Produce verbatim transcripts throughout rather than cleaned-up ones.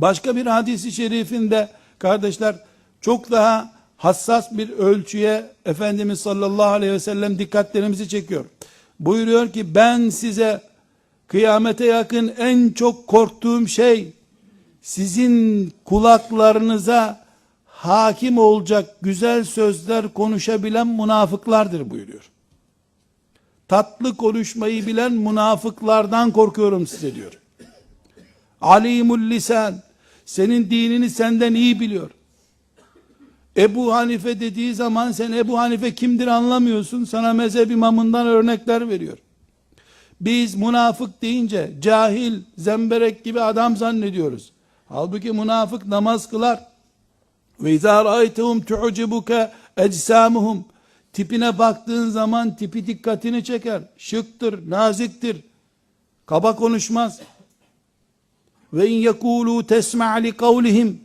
Başka bir hadisi şerifinde, kardeşler, çok daha hassas bir ölçüye Efendimiz sallallahu aleyhi ve sellem dikkatlerimizi çekiyor. Buyuruyor ki, "Ben size kıyamete yakın en çok korktuğum şey, sizin kulaklarınıza hakim olacak güzel sözler konuşabilen münafıklardır," buyuruyor. "Tatlı konuşmayı bilen münafıklardan korkuyorum size," diyor. "Alimul lisan, senin dinini senden iyi biliyor." Ebu Hanife dediği zaman sen Ebu Hanife kimdir anlamıyorsun. Sana mezhep imamından örnekler veriyor. Biz münafık deyince cahil, zemberek gibi adam zannediyoruz. Halbuki münafık namaz kılar. "Ve izâ ra'aytehum tu'cibuke ecsamuhum." Tipine baktığın zaman tipi dikkatini çeker. Şıktır, naziktir. Kaba konuşmaz. "Ve in yekûlû tesma' li kavlihim."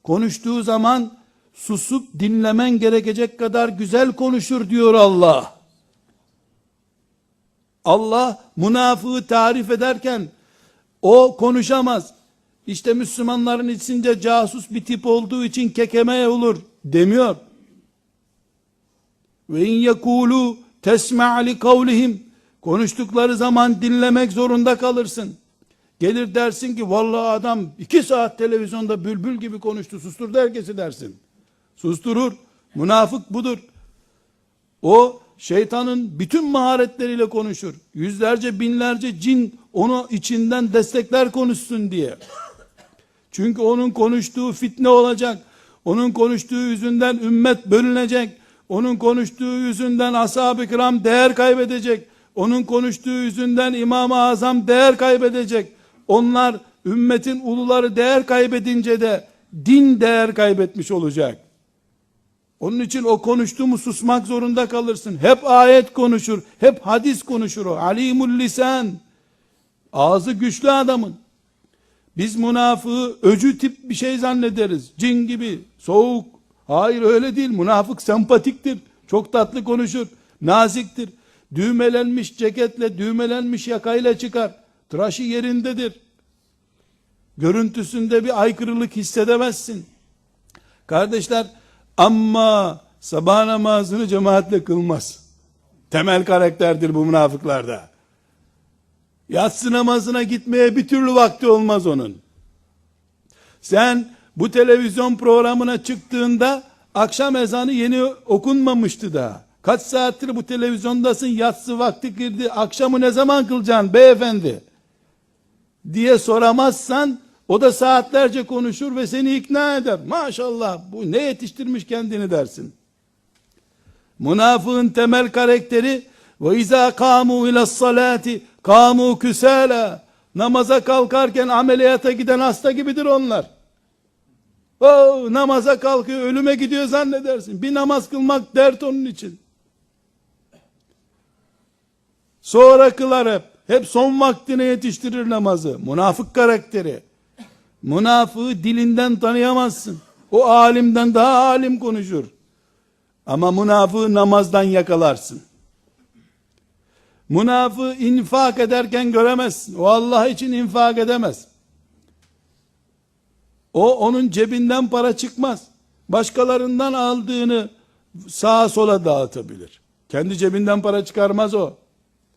Konuştuğu zaman susup dinlemen gerekecek kadar güzel konuşur diyor Allah. Allah münafığı tarif ederken o konuşamaz. İşte Müslümanların içinde casus bir tip olduğu için kekeme olur demiyor. "Ve in yekûlû tesma' li kavlihim." Konuştukları zaman dinlemek zorunda kalırsın. Gelir dersin ki, "Vallahi adam iki saat televizyonda bülbül gibi konuştu, susturdu herkesi," dersin. Susturur. Münafık budur. O şeytanın bütün maharetleriyle konuşur. Yüzlerce, binlerce cin onu içinden destekler konuşsun diye. Çünkü onun konuştuğu fitne olacak. Onun konuştuğu yüzünden ümmet bölünecek. Onun konuştuğu yüzünden ashab-ı kiram değer kaybedecek. Onun konuştuğu yüzünden İmam-ı Azam değer kaybedecek. Onlar, ümmetin uluları değer kaybedince de din değer kaybetmiş olacak. Onun için o konuştu mu susmak zorunda kalırsın. Hep ayet konuşur, hep hadis konuşur o. Alimul lisan. Ağzı güçlü adamın. Biz münafığı öcü tip bir şey zannederiz. Cin gibi, soğuk. Hayır, öyle değil. Münafık sempatiktir. Çok tatlı konuşur, naziktir. Düğmelenmiş ceketle, düğmelenmiş yakayla çıkar. Tıraşı yerindedir. Görüntüsünde bir aykırılık hissedemezsin. Kardeşler, ama sabah namazını cemaatle kılmaz. Temel karakterdir bu münafıklarda. Yatsı namazına gitmeye bir türlü vakti olmaz onun. Sen bu televizyon programına çıktığında akşam ezanı yeni okunmamıştı daha. "Kaç saattir bu televizyondasın, yatsı vakti girdi, akşamı ne zaman kılacaksın beyefendi?" diye soramazsan, o da saatlerce konuşur ve seni ikna eder. "Maşallah, bu ne yetiştirmiş kendini," dersin. Münafığın temel karakteri, "Ve izâ kâmû ilas-salâti kâmû küsâlâ." Namaza kalkarken ameliyata giden hasta gibidir onlar. O namaza kalkıyor, ölüme gidiyor zannedersin. Bir namaz kılmak dert onun için. Sonra kılar hep. Hep son vaktine yetiştirir namazı. Münafık karakteri. Münafığı dilinden tanıyamazsın. O alimden daha alim konuşur. Ama münafığı namazdan yakalarsın. Münafığı infak ederken göremezsin. O Allah için infak edemez. O, onun cebinden para çıkmaz. Başkalarından aldığını sağa sola dağıtabilir. Kendi cebinden para çıkarmaz o.